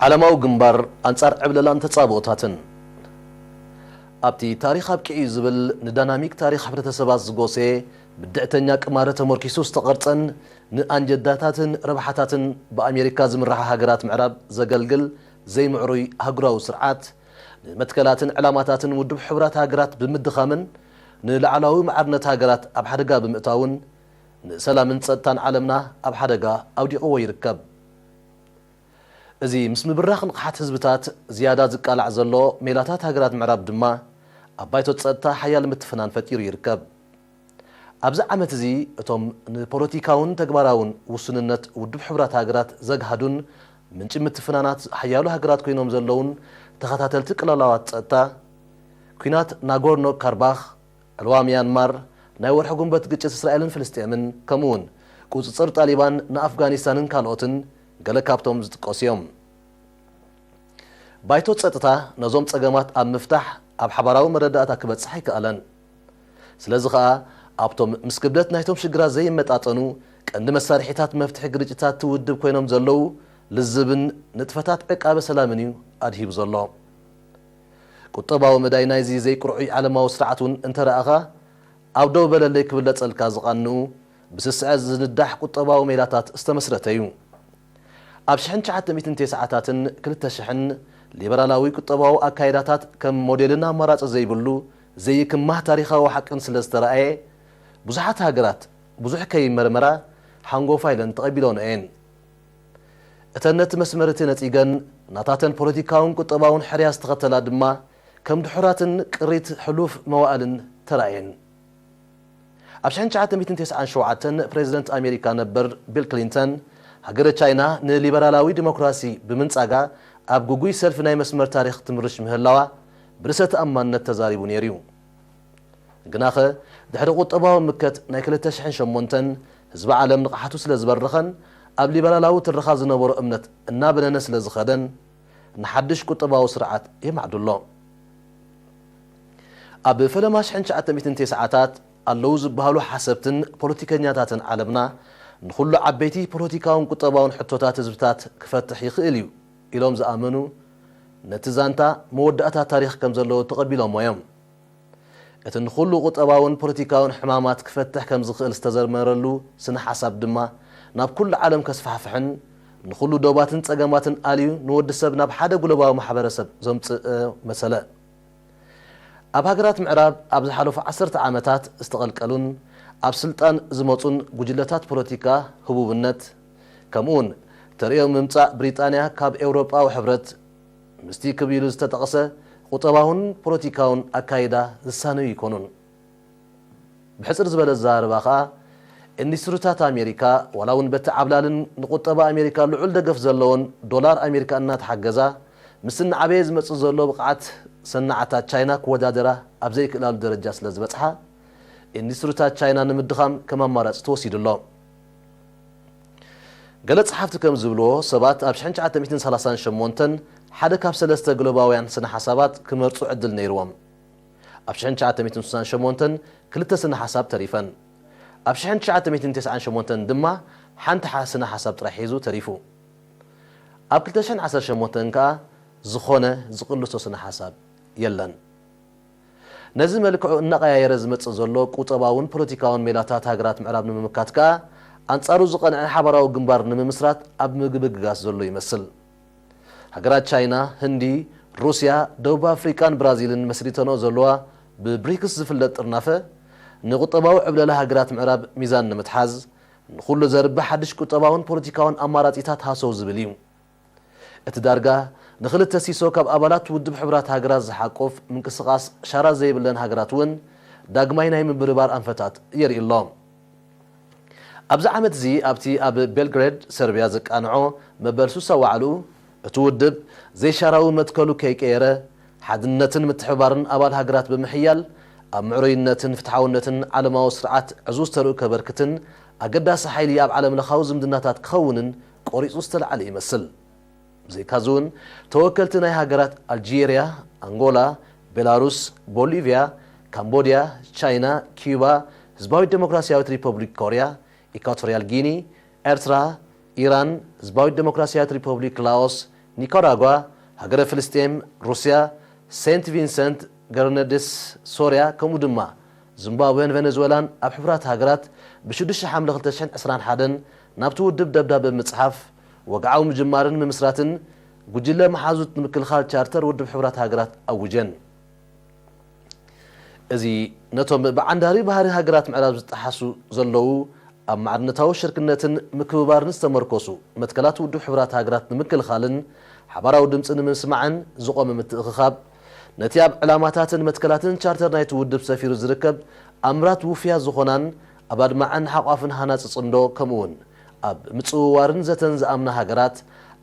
ዓለማዊ ግንባር ኣንጻር ዕብለላን ተጻብኦታትን። ኣብቲ ታሪኽ ኣብቂዑ እዩ ዝብል ንዳይናሚክ ታሪኽ ሕብረተሰባት ዝጎሰየ ብድዕተኛ ቅማረ ተመርኪሱ ዝተቐርጸን ንኣንጀዳታትን ረብሓታትን ብኣሜሪካ ዝምርሓ ሃገራት ምዕራብ ዘገልግል ዘይምዕሩይ ኣህጉራዊ ስርዓት፣ ንመትከላትን ዕላማታትን ውድብ ሕቡራት ሃገራት ብምድኻምን ንላዕላዊ ማዕርነት ሃገራት ኣብ ሓደጋ ብምእታውን ንሰላምን ጸጥታን ዓለምና ኣብ ሓደጋ ኣውዲቕዎ ይርከብ። እዚ ምስ ምብራኽ ንቕሓት ህዝብታት ዝያዳ ዝቃላዕ ዘሎ ሜላታት ሃገራት ምዕራብ ድማ ኣብ ባይቶ ጸጥታ ሓያል ምትፍናን ፈጢሩ ይርከብ። ኣብዚ ዓመት እዚ እቶም ንፖለቲካውን ተግባራውን ውሱንነት ውድብ ሕቡራት ሃገራት ዘግሃዱን ምንጪ ምትፍናናት ሓያሎ ሃገራት ኮይኖም ዘለውን ተኸታተልቲ ቅልውላዋት ጸጥታ፣ ኲናት ናጎርኖ ካርባኽ፣ ዕልዋ ሚያንማር፣ ናይ ወርሒ ጉንበት ግጭት እስራኤልን ፍልስጤምን፣ ከምኡውን ቁጽጽር ጣሊባን ንኣፍጋኒስታንን ካልኦትን ገለ ካብቶም ዝጥቀሱ እዮም። ባይቶ ጸጥታ ነዞም ጸገማት ኣብ ምፍታሕ ኣብ ሓባራዊ መረዳእታ ክበጽሕ ኣይከኣለን። ስለዚ ኸኣ ኣብቶም ምስ ክብደት ናይቶም ሽግራት ዘይመጣጠኑ ቀንዲ መሳርሒታት መፍትሒ ግርጭታት እቲ ውድብ ኮይኖም ዘለዉ ልዝብን ንጥፈታት ዕቃበ ሰላምን እዩ ኣድሂቡ ዘሎ። ቁጠባዊ መዳይ ናይዚ ዘይቅርዑይ ዓለማዊ ስርዓት እውን እንተረኣኻ፣ ኣብ ደው በለለይ ክብለጸልካ ዝቐንኡ ብስስዐ ዝንዳሕ ቁጠባዊ ሜላታት ዝተመስረተ እዩ። ኣብ ሽሕን ትሽዓተ ሚእትን ተስዓታትን ክልተ ሽሕን ሊበራላዊ ቁጠባዊ ኣካይዳታት ከም ሞዴልን ኣማራጺ ዘይብሉ ዘይክማህ ታሪኻዊ ሓቅን ስለ ዝተረኣየ፣ ብዙሓት ሃገራት ብዙሕ ከይመርመራ ሓንጎፋ ኢለን ተቐቢለንኦ እየን። እተን ነቲ መስመር እቲ ነጺገን ናታተን ፖለቲካውን ቁጠባውን ሕርያ ዝተኸተላ ድማ ከም ድሑራትን ቅሪት ሕሉፍ መዋእልን ተራእየን። ኣብ ሽሕን ትሽዓተ ሚእትን ተስዓን ሸውዓተን ፕሬዚደንት ኣሜሪካ ነበር ቢል ክሊንተን፣ ሃገረ ቻይና ንሊበራላዊ ዲሞክራሲ ብምንጻጋ ኣብ ግጉይ ሰልፊ ናይ መስመር ታሪኽ ትምርሽ ምህላዋ ብርእሰ ተኣማንነት ተዛሪቡ ነይሩ እዩ። ግናኸ፣ ድሕሪ ቁጠባዊ ምከት ናይ ክልተ ሽሕን ሸሞንተን፣ ህዝቢ ዓለም ንቕሓቱ ስለ ዝበረኸን ኣብ ሊበራላዊ ትረኻ ዝነበሮ እምነት እናበነነ ስለ ዝኸደን፣ ንሓድሽ ቁጠባዊ ስርዓት የማዕዱ ኣሎ። ኣብ ፈለማ ሽሕን ትሽዓተ ሚእትን ተስዓታት ኣለዉ ዝበሃሉ ሓሰብትን ፖለቲከኛታትን ዓለምና፣ ንኹሉ ዓበይቲ ፖለቲካውን ቁጠባውን ሕቶታት ህዝብታት ክፈትሕ ይኽእል እዩ ኢሎም ዝኣመኑ፣ ነቲ ዛንታ መወዳእታ ታሪኽ ከም ዘለዎ ተቐቢሎሞ እዮም። እቲ ንኹሉ ቁጠባውን ፖለቲካውን ሕማማት ክፈትሕ ከም ዝኽእል ዝተዘርመረሉ ስነ ሓሳብ ድማ ናብ ኩሉ ዓለም ከስፋሕፍሕን ንኹሉ ዶባትን ጸገማትን ኣልዩ ንወዲ ሰብ ናብ ሓደ ግሎባዊ ማሕበረሰብ ዘምጽእ መሰለ። ኣብ ሃገራት ምዕራብ ኣብ ዝሓለፉ ዓሰርተ ዓመታት ዝተቐልቀሉን ኣብ ስልጣን ዝመጹን ጉጅለታት ፖለቲካ ህቡብነት፣ ከምኡውን ተርእዮ ምምጻእ ብሪጣንያ ካብ ኤውሮጳዊ ሕብረት ምስቲ ክብ ኢሉ ዝተጠቕሰ ቁጠባውን ፖለቲካውን ኣካይዳ ዝሳነዩ ኣይኮኑን። ብሕጽር ዝበለ ኣዘራርባ ከኣ፣ ኢንዱስትሪታት ኣሜሪካ፣ ዋላ እውን በቲ ዓብላልን ንቁጠባ ኣሜሪካ ልዑል ደገፍ ዘለዎን ዶላር ኣሜሪካ እናተሓገዛ፣ ምስቲ እናዓበየ ዝመጽእ ዘሎ ብቕዓት ሰናዕታት ቻይና ክወዳደራ ኣብ ዘይክእላሉ ደረጃ ስለ ዝበጽሓ፣ ኢንዱስትሪታት ቻይና ንምድኻም ከም ኣማራጺ ተወሲዱ ኣሎ። ገለ ጸሓፍቲ ከም ዝብልዎ፣ ሰባት ኣብ ሽሕን ትሽዓተ ሚእትን ሰላሳን ሸሞንተን ሓደ ካብ ሰለስተ ግሎባውያን ስነ ሓሳባት ክመርጹ ዕድል ነይርዎም። ኣብ ሽሕን ትሽዓተ ሚእትን ስሳን ሸሞንተን ክልተ ስነ ሓሳብ ተሪፈን። ኣብ ሽሕን ትሽዓተ ሚእትን ተስዓን ሸሞንተን ድማ ሓንቲ ሓ-፣ ስነ ሓሳብ ጥራሕ ሒዙ ተሪፉ። ኣብ ክልተ ሽሕን ዓሰርተ ሸሞንተን ከኣ ዝኾነ ዝቕልሶ ስነ ሓሳብ የለን። ነዚ መልክዑ እናቐያየረ ዝመጽእ ዘሎ ቁጠባውን ፖለቲካውን ሜላታት ሃገራት ምዕራብ ንምምካት ከኣ፣ ኣንጻሩ ዝቐንዐ ሓባራዊ ግንባር ንምምስራት ኣብ ምግብግጋስ ዘሎ ይመስል። ሃገራት ቻይና፣ ህንዲ፣ ሩስያ፣ ደቡብ ኣፍሪቃን ብራዚልን መስሪተንኦ ዘለዋ ብብሪክስ ዝፍለጥ ጥርናፈ፣ ንቁጠባዊ ዕብለላ ሃገራት ምዕራብ ሚዛን ንምትሓዝ፣ ንኹሉ ዘርብሕ ሓድሽ ቁጠባውን ፖለቲካውን ኣማራጺታት ሃሰው ዝብል እዩ። እቲ ዳርጋ ንኽልተ ሲሶ ካብ ኣባላት ውድብ ሕቡራት ሃገራት ዝሓቁፍ ምንቅስቓስ ሻራ ዘይብለን ሃገራት እውን ዳግማይ ናይ ምብርባር ኣንፈታት የርኢ ኣሎ። ኣብዚ ዓመት እዚ ኣብቲ ኣብ ቤልግሬድ ሰርቢያ ዘቃንዖ መበል ሱሳ ዋዕልኡ፣ እቲ ውድብ ዘይሻራዊ መትከሉ ከይቀየረ፣ ሓድነትን ምትሕብባርን ኣባል ሃገራት ብምሕያል፣ ኣብ ምዕሩይነትን ፍትሓውነትን ዓለማዊ ስርዓት ዕዙዝ ተርኡ ከበርክትን ኣገዳሲ ሓይሊ ኣብ ዓለምለኻዊ ዝምድናታት ክኸውንን ቆሪጹ ዝተላዕለ ይመስል። ብዘይካዚ እውን፣ ተወከልቲ ናይ ሃገራት ኣልጄርያ፣ ኣንጎላ፣ ቤላሩስ፣ ቦሊቭያ፣ ካምቦድያ፣ ቻይና፣ ኪዩባ፣ ህዝባዊት ደሞክራስያዊት ሪፐብሊክ ኮርያ፣ ኢኳቶርያል ጊኒ፣ ኤርትራ፣ ኢራን፣ ህዝባዊት ደሞክራስያዊት ሪፐብሊክ ላኦስ፣ ኒካራጓ፣ ሃገረ ፍልስጤም፣ ሩስያ፣ ሴንት ቪንሰንት ገረናዲስ፣ ሶርያ፣ ከምኡ ድማ ዚምባብዌን ቬነዙዌላን ኣብ ሕቡራት ሃገራት ብሽዱሽተ ሓምለ ክልተ ሽሕን ዕስራን ሓደን ናብቲ ውድብ ደብዳበ ብምጽሓፍ ወግዓዊ ምጅማርን ምምስራትን ጉጅለ መሓዙት ንምክልኻል ቻርተር ውድብ ሕቡራት ሃገራት ኣውጀን። እዚ ነቶም ብዓንዳሪ ባህሪ ሃገራት ምዕራብ ዝጠሓሱ ዘለዉ ኣብ ማዕርነታዊ ሽርክነትን ምክብባርን ዝተመርኮሱ መትከላት ውድብ ሕቡራት ሃገራት ንምክልኻልን ሓባራዊ ድምፂ ንምስማዕን ዝቖመ ምትእኽኻብ፣ ነቲ ኣብ ዕላማታትን መትከላትን ቻርተር ናይቲ ውድብ ሰፊሩ ዝርከብ ኣምራት ውፉያት ዝኾናን ኣብ ኣድማዕን ሓቋፍን ሃናፂ ፅምዶ ከምኡውን ኣብ ምፅውዋርን ዘተን ዝኣምና ሃገራት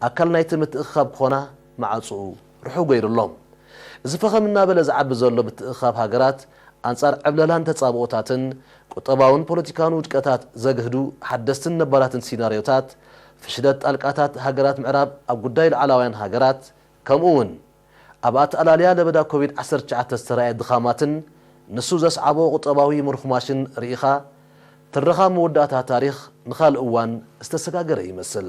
ኣካል ናይቲ ምትእኽኻብ ክኾና ማዕፅኡ ርሑው ገይሩ ኣሎ። እዚ ፈኸም እናበለ ዝዓቢ ዘሎ ምትእኽኻብ ሃገራት ኣንጻር ዕብለላን ተጻብኦታትን ቁጠባውን ፖለቲካውን ውድቀታት ዘግህዱ ሓደስትን ነባራትን ሲናርዮታት፣ ፍሽለት ጣልቃታት ሃገራት ምዕራብ ኣብ ጉዳይ ሉዓላውያን ሃገራት፣ ከምኡ እውን ኣብ ኣተኣላልያ ለበዳ ኮቪድ ዓሰርተ ትሽዓተ ዝተራእየ ድኻማትን ንሱ ዘስዓቦ ቁጠባዊ ምርኹማሽን ርኢኻ፣ ትረኻ መወዳእታ ታሪኽ ንኻልእ እዋን ዝተሰጋገረ ይመስል።